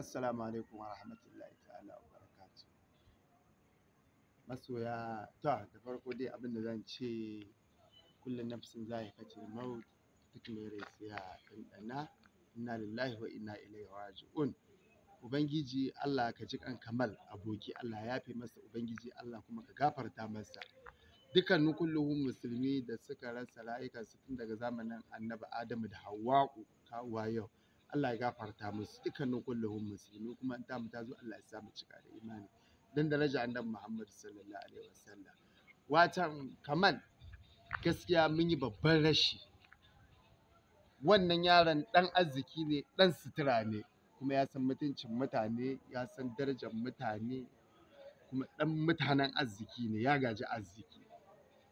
Assalamu alaikum wa rahmatullahi ta'ala wa barakatuh. Masoya, ta da farko dai abin da zan ce, kullu nafsin za'iqatul maut, duk mai rai sai ya ɗanɗana. Inna lillahi wa inna ilaihi raji'un. Ubangiji Allah ka ji kan Kamal aboki, Allah ya yafe masa, Ubangiji Allah kuma ka gafarta masa. Dukkanin kulluhun musulmi da suka rasa rayukansu tun daga zamanin Annabi Adamu da Hawwa'u kawowa yau, Allah ya gafarta musu. Dukkanin kulluhun musulmi kuma in tamu ta zo, Allah ya sa mu cika da imani dan daraja Annabi Muhammad sallallahu alaihi wasallam. Watan Kamal, gaskiya mun yi babban rashi. Wannan yaron ɗan arziki ne, ɗan sutura ne, kuma ya san mutuncin mutane, ya san darajar mutane, kuma ɗan mutanen arziki ne, ya gaji arziki.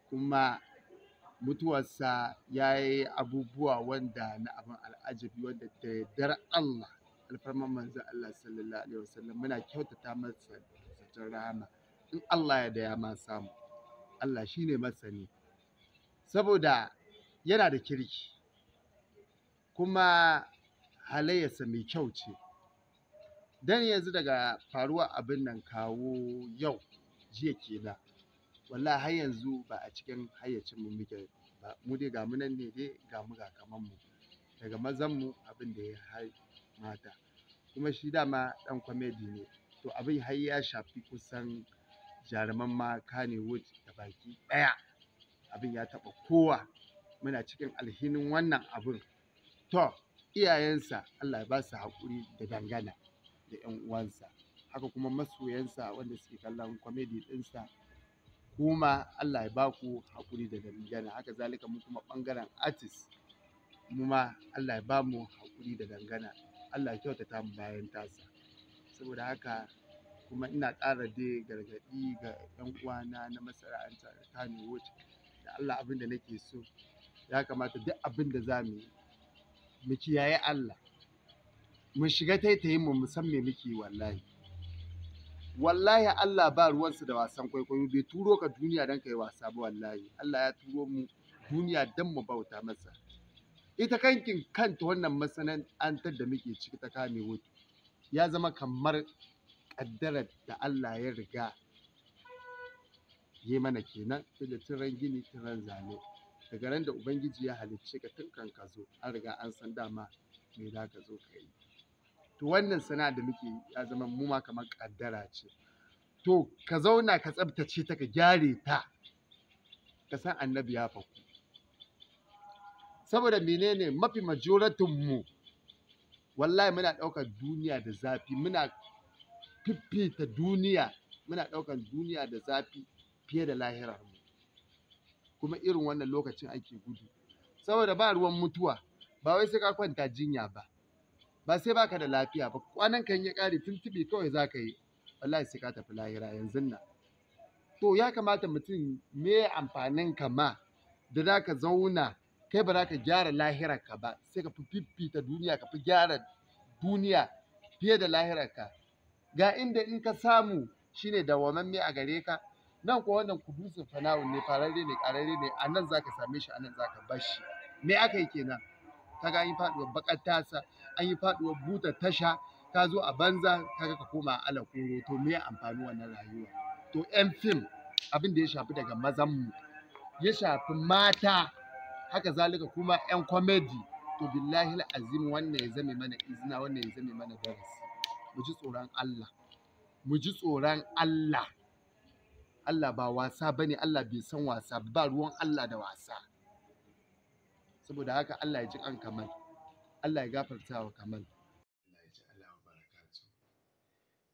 Kuma mutuwarsa ya yi abubuwa wanda na abin al'ajabi, wanda da yardar Allah, alfarman manzon Allah sallallahu alaihi wasallam, muna kyautata masa zaton rahama in Allah ya da ya ma samu. Allah shine masani, saboda yana da kirki kuma halayyarsa mai kyau ce. Dan yanzu daga faruwar abin nan kawo yau, jiya kenan, wallahi har yanzu ba a cikin hayyacinmu muke ba. Mu dai ga mu nan ne dai, ga mu ga kaman mu, daga mazan mu abin da ya har mata. Kuma shi dama ɗan comedy ne, to abin har ya shafi kusan jaruman ma Kannywood da baki ɗaya. Abin ya taɓa kowa, muna cikin alhinin wannan abin. To iyayensa Allah ya ba su haƙuri da dangana da ƴan uwansa, haka kuma masoyansa wanda suke kallon comedy ɗinsa, kuma Allah ya ba ku haƙuri da dangana. Haka zalika mu kuma ɓangaren artist, mu ma Allah ya ba mu haƙuri da dangana, Allah ya kyautata mu bayan tasa. Saboda haka kuma ina ƙara dai gargaɗi ga ƴan uwana na masana'antar Kannywood da Allah, abin da nake so, ya kamata duk abin da za mu yi mu kiyaye Allah, mu shiga taitayin mu, mu san me muke yi. Wallahi wallahi Allah ba ruwansa da wasan kwaikwayo, bai turo ka duniya don ka yi wasa ba. Wallahi Allah ya turo mu duniya don mu bauta masa. Ita kankin kanta wannan masana'antar da muke ciki ta Kannywood ya zama kamar ƙaddarar da Allah ya riga yi mana kenan, tunda tun ran gini tun ran zane, daga ran da Ubangiji ya halicce ka, tun kan ka zo an riga an san dama me za ka zo ka yi. To wannan sana'a da muke yi ya zama mu ma kamar ƙaddara ce. To ka zauna ka tsabtace ta, ka gyare ta, ka san Annabi ya faku. Saboda menene? Mafi majoratin mu wallahi muna ɗaukar duniya da zafi, muna fiffita duniya, muna ɗaukar duniya da zafi fiye da lahirar mu. Kuma irin wannan lokacin ake gudu, saboda ba ruwan mutuwa, ba wai sai ka kwanta jinya ba, ba sai baka da lafiya ba. Kwanan kan ya ƙare, tuntuɓe kawai za ka yi, wallahi sai ka tafi lahira yanzun nan. To ya kamata mutum, me amfanin ka ma da za ka zauna kai ba za ka gyara lahirar ka ba, sai ka fi fifita duniya, ka fi gyara duniya fiye da lahirar ka? Ga inda in ka samu shine dawwamamme a gare ka nan kuwa, wannan kudusin fana'un ne, fararre ne, ƙararre ne. A nan za ka same shi, a nan za ka bar shi. Me aka yi kenan? Kaga an yi faɗuwar baƙar tasa, an yi faɗuwar butar tasha, ka zo a banza, kaga ka koma ala koro. To me amfanin wannan rayuwa? To ƴan fim, abin da ya shafi daga mazan mu ya shafi mata, haka zalika kuma ƴan comedy, to billahi azim wannan ya zame mana izina, wannan ya zame mana darasi. Mu ji tsoron Allah, mu ji tsoron Allah. Allah ba wasa bane, Allah bai san wasa ba, ruwan Allah da wasa. Saboda haka Allah ya ji kan Kamal, Allah ya gafarta wa Kamal. Allah ya ji Allah wa barakatu.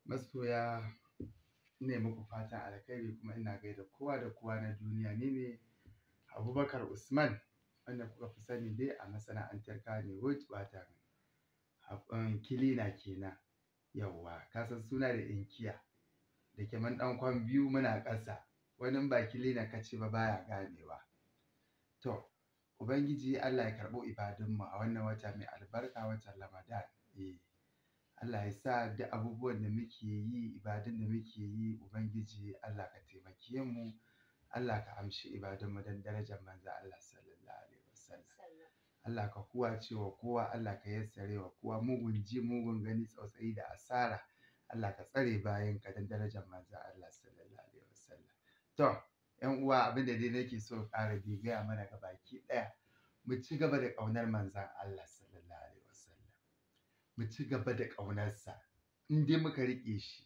Masoya, ina muku fatan alkhairi kuma ina gaida kowa da kowa na duniya. Ni ne Abubakar Usman, wanda kuka fi sani dai a masana'antar Kannywood, watan Kilina kenan. Yawwa, ka san suna da inkiya da ke mun ɗan kwan biyu muna ƙasa, wani ba Kilina ka ce ba baya ganewa. To Ubangiji Allah ya karɓo ibadunmu a wannan wata mai albarka, watan Ramadan. Allah ya sa duk abubuwan da muke yi, ibadun da muke yi, Ubangiji Allah ka taimake mu, Allah ka amshi ibadunmu don darajar manzon Allah sallallahu alaihi wasallam. Allah ka huwace wa kowa, Allah ka yassare wa kowa mugun ji, mugun gani, tsautsayi da asara. Allah ka tsare bayanka don darajar manzon Allah sallallahu alaihi wasallam. To, ƴan uwa, abin da dai nake so ƙara bi gaya mana gabaki ɗaya, mu ci gaba da ƙaunar manzon Allah sallallahu alaihi wasallam. Mu ci gaba da ƙaunarsa. In dai muka riƙe shi,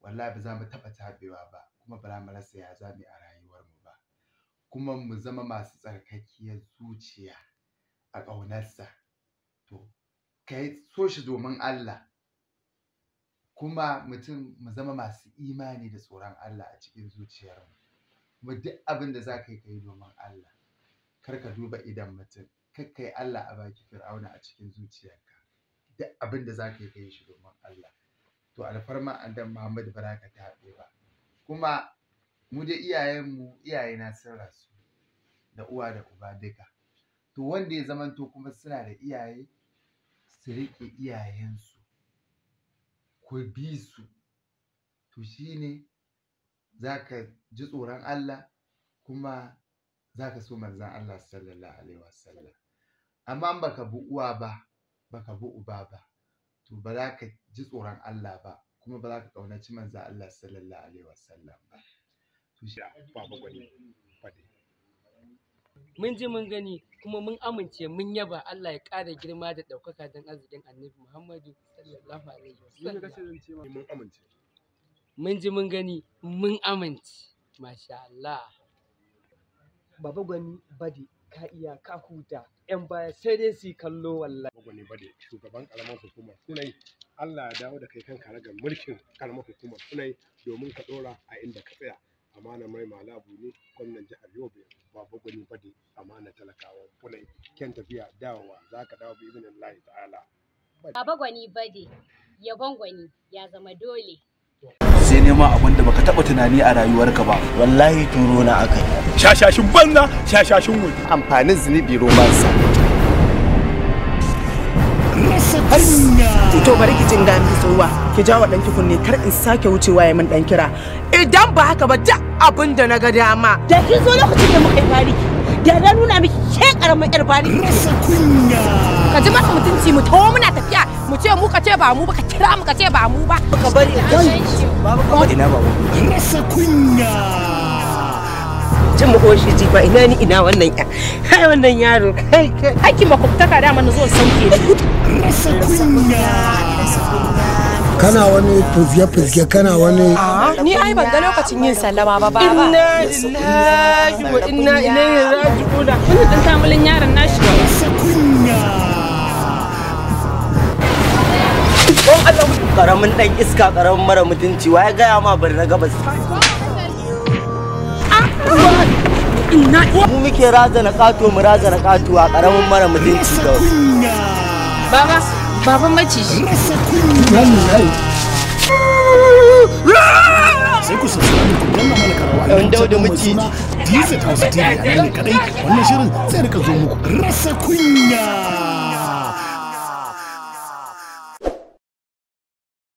wallahi ba za mu taɓa taɓewa ba, kuma ba za mu rasa ya za mu yi a rayuwarmu ba. Kuma mu zama masu tsarkakkiyar zuciya a ƙaunarsa. To, ka so shi domin Allah. Kuma mutum mu zama masu imani da tsoron Allah a cikin zuciyarmu. Kuma duk abin da za ka yi, ka yi domin Allah. Kar ka duba idon mutum, kar ka yi Allah a baki Fir'auna a cikin zuciyarka. Duk abin da za ka yi, ka yi shi domin Allah. To, alfarma annabi Muhammadu ba za ka taɓe ba. Kuma mu dai iyayenmu, iyayena sun rasu da uwa da uba duka. To, wanda ya zamanto kuma suna da iyaye, su riƙe iyayensu, ku bi su. To, shi ne za ka ji tsoron Allah kuma za ka so manzon Allah sallallahu alaihi wasallam. Amma in baka bi uwa ba, baka bi uba ba, to ba za ka ji tsoron Allah ba, kuma ba za ka ƙaunaci manzon Allah sallallahu alaihi wasallam ba. To shi Baba Gwani Bade. Mun ji mun gani kuma mun amince, mun yaba. Allah ya ƙara girma da ɗaukaka don arzikin Annabi Muhammadu sallallahu alaihi wasallam. Mun amince. Mun ji mun gani mun amince, masha Allah. Baba Gwani Bade, ka iya ka huta, 'yan baya sai dai su yi kallo wallahi. Baba Gwani Bade, shugaban karamar hukumar Funai, Allah ya dawo da kai kan karagar mulkin karamar hukumar Funai domin ka dora a inda ka tsaya. Amana mai malabu ne gwamnan jihar Yobe, Baba Gwani Bade, amana talakawan Funai, kyan tafiya dawowa za ka dawo bi izinin ta'ala. Baba Gwani Bade, yabon gwani ya zama dole. Sai nema abin da baka taba tunani a rayuwarka ba. Wallahi turo na aka yi. Shashashin banza, shashashin wuri. Amfanin zunubi romansa. To, bari ki jin gami tsowa, ki jawo ɗanki kunne, kar in sake wucewa ya min ɗan kira. Idan ba haka ba, duk abin da na ga dama. Da kin zo lokacin da muka yi bariki, da na nuna miki ke karamin yar bariki. Rasa kunya. Ka ji masa mutunci, mu taho muna tafiya, mu ce mu ka ce ba mu ba, ka kira mu ka ce ba mu ba. Ka bari kai. Ina baba. Rasa kunya. Cin makoshi ji ba ina ni ina wannan ya. Kai wannan yaro, kai kai. Hakkin makwabtaka dama na zo sauke ni. Rasa kunya. Kana wani fuzge-fuzge, kana wani Ni ai ban ga lokacin yin sallama ba, baba. Inna lillahi wa inna ilaihi raji'un. Wannan dan tamulin yaron nashi. Rasa kunya. Karamin dan iska, karamin mara mutunci, wa ya gaya ma bari na gabas. Inna Mu muke razana kato, mu razana katuwa, karamin mara mutunci Rasa kawai. kunya. Baba, baban maciji. Rasa kunya. Sai ku subscribe, ku danna mana karawa a Ɗan YouTube Daudu mai maciji. suna DZ Hausa TV. A nan ne kadai wannan shirin zai rika zo muku. Rasa kunya.